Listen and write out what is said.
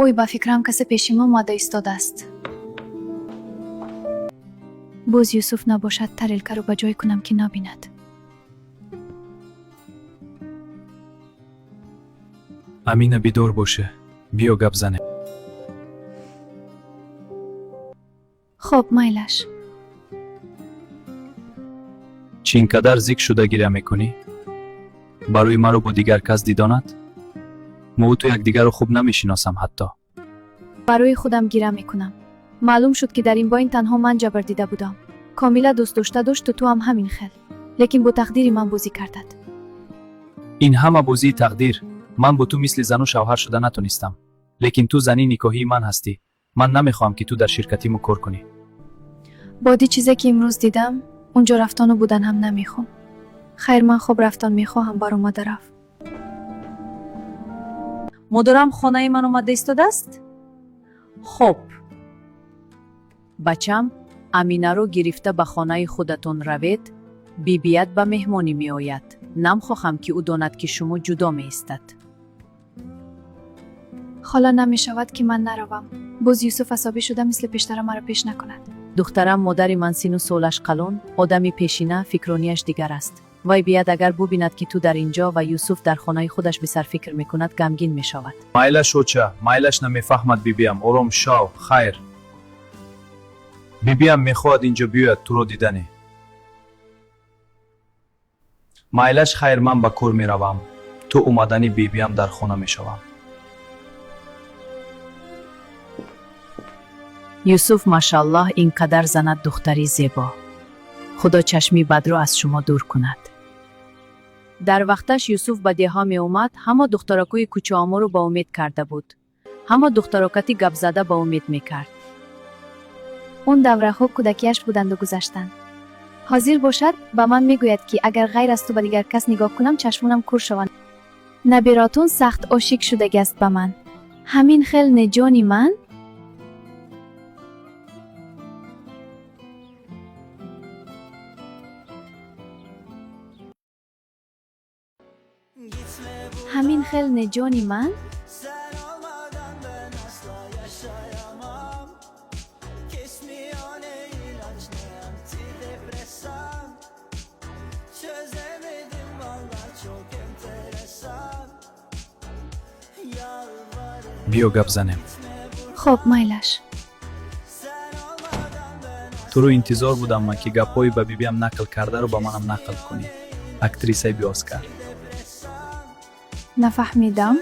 Ой, ба фикрам, касе пеши мо омада истодааст. Боз Юсуф набошад, тарелкаро ба ҷой кунам, ки набинад. Амина, бидор боше, биё, гап занем. Хоб, майлаш. Чӣ ин қадар зик шуда гиря мекунӣ? Барои маро бо дигар кас дидонад? Мову ту якдигарро хуб намешиносам ҳатто. Барои худам гира мекунам. Маълум шуд, ки дар ин байн танҳо ман ҷабр дида будам. Комила дӯстдошта дошту ту ҳам ҳамин хел, лекин бо тақдири ман бозӣ кардад. Ин ҳама бозии тақдир. Ман бо ту мисли зану шавҳар шуда натонистам, лекин ту зани никоҳии ман ҳастӣ. Ман намехоҳам, ки ту дар ширкатиму кор кунӣ. Боди чизе, ки имрӯз дидам, унҷо рафтану будан ҳам намехоҳам. Хайр, ман хоб рафтан мехоҳам. Баромада рафт. Модарам хонаи ман омада истодааст. Хоб, бачам, Аминаро гирифта ба хонаи худатон равед. Бибият ба меҳмонӣ меояд. Намхоҳам, ки ӯ донад, ки шумо ҷудо меистад. Хола, намешавад, ки ман наравам. Боз Юсуф асабӣ шуда, мисли пештара маро пеш накунад. Духтарам, модари ман сину солаш калон, одами пешина, фикронияш дигар аст. Вай бияд, агар бубинад, ки ту дар ин ҷо ва Юсуф дар хонаи худаш бисарфикр мекунад, ғамгин мешавад. Майлаш, оча, майлаш. Намефаҳмад бибиям. Ором шав. Хайр, бибиям мехоҳад инҷо биёяд, туро диданӣ. Майлаш, хайр, ман ба кор меравам. То омадани бибиям дар хона мешавам. Юсуф, машаллоҳ, ин қадар занад, духтари зебо. Худо чашми бадро аз шумо дур кунад. Дар вақташ Юсуф ба деҳа меомад, ҳама духтаракои кӯчаоморо ба умед карда буд, ҳама духтарокати гапзада ба умед мекард. Он давраҳо кӯдакиаш буданду гузаштанд. Ҳозир бошад, ба ман мегӯяд, ки агар ғайр аз ту ба дигар кас нигоҳ кунам, чашмонам кур шаванд. Набиротун сахт ошиқ шудагиаст ба ман. Ҳамин хел не, ҷони ман? Ҳамин хел не, ҷони ман? Sen olmadan ben asla yaşayamam. Kesmiyor ne ilaç ne antidepresan. Çözemedim valla, çok enteresan. Yalvarırım. Биё, гап занем. Хоб, майлаш. Sen olmadan ben Туро интизор будам ман, ки гапҳои ба бибиам нақл кардаро ба манам нақл кунӣ, актрисаи биоскар. Нафаҳмидам.